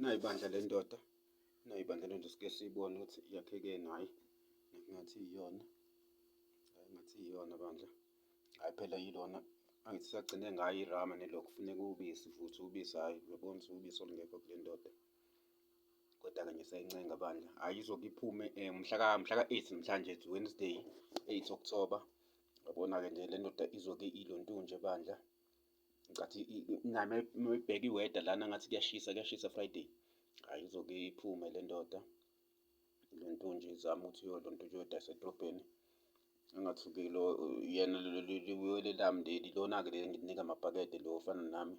Nayi ibandla le ndoda, nayi ibandla le ndoda, sike siyibone ukuthi yakhekeni. Hhayi, ngathi iyona, hhayi, ngathi iyona bandla. Hhayi phela yilona, angithi sagcine ngayo irama nelokhu kufuneka ubisi futhi ubisi, hhayi uyabona ukuthi ubisi olungekho kule ndoda. Kodwa-ke ngisayincenga bandla, hhayi izoke iphume mhlaka 8 namhlanje, it's Wednesday, 8 October. Yabona-ke nje le ndoda izoke ilontunje bandla. Ngicathi nayo uma ibheka i-weather lana ngathi kuyashisa, kuyashisa Friday. Hhayi izoke iphume le ndoda, ilontunje izame ukuthi iyolontunja iyodayisa edrobheni. Engathuki lo yena leli lami leli, lona-ke leli ngilinika amabhakede lo ofana nami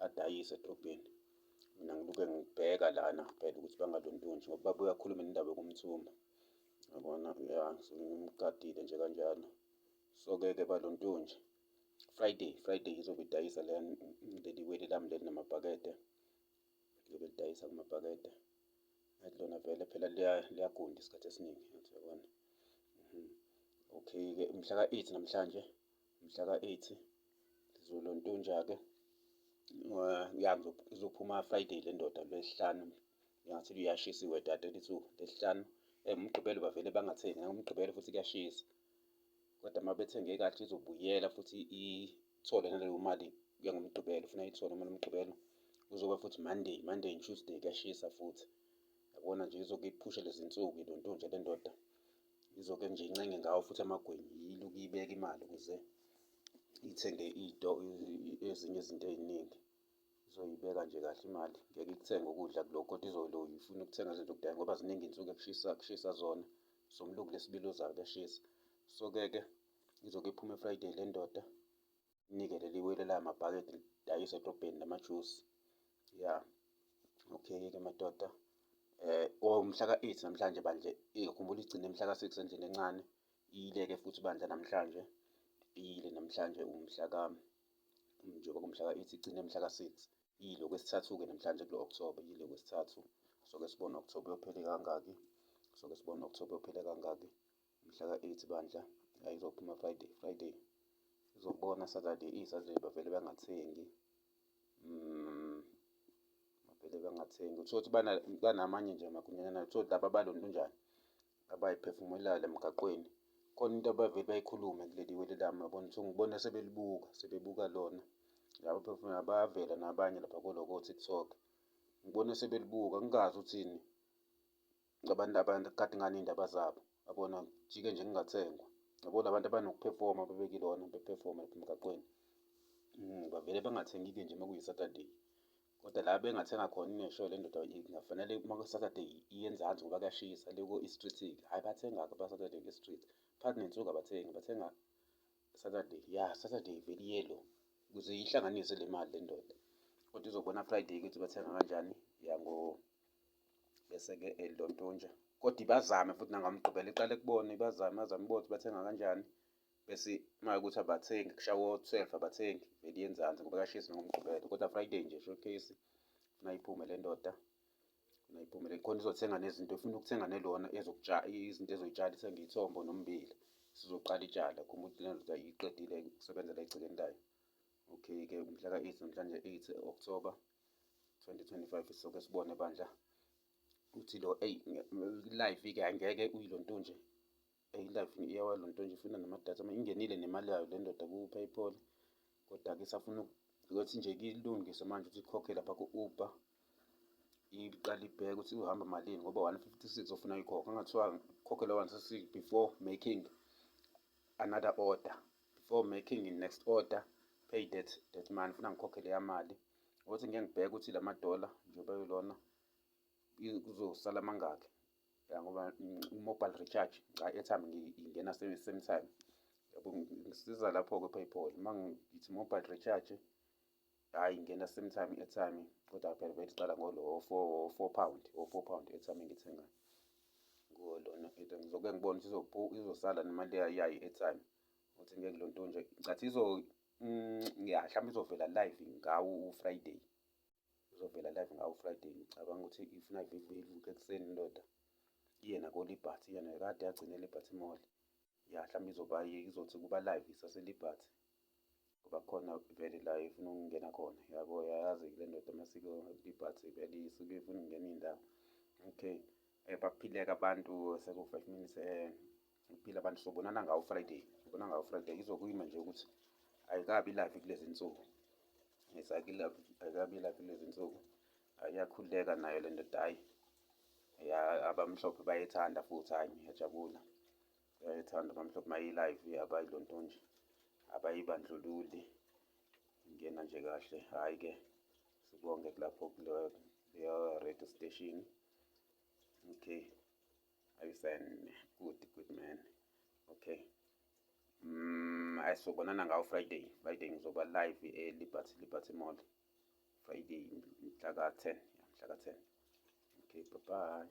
adayise edrobheni. Mina ngiluke ngibheka lana phela ukuthi bangalontunji ngoba babuye bakhulume nendaba yokumthuma. Yabona, ya, ngimgadile nje kanjalo. So-ke ke balontunje. Friday, Friday izobe idayisa leli wele lami leli namabhakede. Lizobe lidayisa kumabhakede. Ngathi lona vele phela liyagunda isikhathi esiningi, ngathi uyabona. Okay-ke mhla ka-8 namhlanje, mhla ka-8 lizolontunja-ke. Ya, izophuma Friday le ndoda, Lwesihlanu. Ngathi liyashisa i-weather, 32, Lwesihlanu. UMgqibelo bavele bangathengi, nangoMgqibelo futhi kuyashisa. Kodwa uma bethenge kahle izobuyela futhi ithole naleyo mali yangoMgqibelo, ufuna iyithole imali ngoMgqibelo. Kuzoba futhi Monday, Monday and Tuesday kuyashisa futhi. Yabona nje izoke iphushe lezi nsuku ilontunja le ndoda. Izoke nje incenge ngawo futhi amagwinya, iluke ibeka imali ukuze ithenge ezinye izinto ey'ningi. Izoyibeka nje kahle imali, ngeke ikuthenge ukudla kulokhu kodwa izolo ifuna ukuthenga izinto kudala ngoba ziningi iy'nsuku ekushisa, kushisa zona. Msombuluko, Lwesibili ozayo kuyashisa. So-ke ke izoke iphume Friday le ndoda, inike leli wele layo amabhakede lidayise edrobheni lamajusi. Ya, okay-ke madoda. Oh, mhla ka-8 namhlanje bandla, khumbula igcine mhla ka-6 endlini encane. Iyile-ke futhi bandla namhlanje, iyile namhlanje umhla ka, njengoba kumhla ka-8 igcine mhla ka-6. Iyile okwesithathu-ke namhlanje kulo October, iyile okwesithathu. Soke sibone October uyophele kangaki, soke sibone October uyophele kangaki. Mhla ka-8 bandla, hhayi izophuma Friday, Friday. Izobona Saturday, i-Saturday bavele bangathengi. Bavele bangathengi. Uthole ukuthi banamanye nje amagunyana, uthole ukuthi laba abalontunjani, abay'phefumulelayo la emgaqweni. Khona into abavele bayikhulume kuleli wele lami, yabona ukuthi ngibona sebelibuka, sebebuka lona. Laba abaphefumulayo bayavela nabanye lapha kuloko ko-TikTok. Ngibone sebelibuka, ngingazi ukuthini abantu abantu kade ngani iy'ndaba zabo. Yabona, jike nje ngingathengwa. Yabo la bantu abanokuphefoma bebekilona bephefoma lapha emgaqweni. Bavele bangathengi-ke nje uma kuyi-Saturday. Kodwa la bengathenga khona inesho le ndoda ingafanele uma ku-Saturday iye enzansi ngoba kuyashisa le ko-East Street-ke. Hhayi bayathenga-ke ba-Saturday ku-East Street. Phakathi nensuku abathengi, bathenga Saturday. Ya, Saturday vele iye lo ukuze ihlanganise le mali le ndoda. Kodwa izobona Friday ukuthi bathenga kanjani ya ngo bese-ke elontunja. Kodwa ibazame futhi nangoMgqibelo iqale kubona ibazame, bazame ibone ukuthi bathenga kanjani. Bese uma kuwukuthi abathengi kushawa o-12 abathengi vele iye enzansi ngoba kuyashisa ngoMgqibelo. Kodwa Friday nje showcase funa iphume le ndoda, funa iphume le khona izothenga nezinto, ifuna ukuthenga nelona ezokutshala izinto ezoyitshala, ithenge ithombo nommbila. Isizoqala itshala, khumbula ukuthi le ndoda iqedile ukusebenza la egcekeni layo. Okay-ke umhla ka-8 namhlanje 8 October 2025 sizoke sibone bandla uthi lo eyi live-ke angeke uyilontunje. Eyi live iyawalonto nje ifuna namadatha ingenile nemali yayo le ndoda ku-PayPal. Kodwa-ke isafuna ukuthi nje kuyilungise manje ukuthi ikhokhe lapha ku-Uber. Iqale ibheke ukuthi uhamba malini ngoba 156 ofuna uyikhokha. Kungathiwa khokhe lo 156 before making another order. Before making the next order, pay that money. Funa ngikhokhe leya mali. Ukuthi ngike ngibheke ukuthi la madola njengoba yilona kuzosala mangaki. Ya ngoba mobile recharge, cha, i-airtime ingena same time. Yabo ngisiza lapho-ke PayPal. Uma ngithi mobile recharge, hhayi ingena same time i-airtime kodwa phela vele iqala ngolo o-four, £4, o-£4 i-airtime engiyithengayo. Kuwo lona ngizoke ngibone ukuthi izosala nemali yayo i-airtime. Ukuthi ngeke ngilontunje, ngicathi ya mhlawumbe izovela live ngawo u-Friday. Izovela live ngawo u-Friday. Ngicabanga ukuthi ifuna ivuke ekuseni indoda iye nako-Liberty, iye kade yagcina e-Liberty Mall. Ya mhlawumbe izoba izothi kuba live isase-Liberty. Ngoba khona vele la ifuna ukungena khona, yabo. Yayazi le ndoda amasiko ibhathi vele isuke ifuna ukungena iy'ndawo. Okay, baphileke abantu, seku-5 minutes. Kuphila abantu, sobonana ngawo Friday, sobonana ngawo Friday. Izokuyima nje ukuthi ayikabi live kulezi nsuku. Yes, ayikabi live kulezi nsuku. Iyakhululeka nayo le ndoda, hhayi ya, abamhlophe bayayithanda futhi. Hhayi, ngiyajabula, bayayithanda abamhlophe mayi-live, abayilonto nje, abayibandlululi, ingena nje kahle. Hhayi-ke, sibonge kulapho kuleyo radio station. Okay, ayisen good, good man. Okay, ayisobonana ngawo Friday. Friday ngizoba live e-Liberty, Liberty Mall, Friday mhla ka-10, mhla ka-10. Okay, bye bye.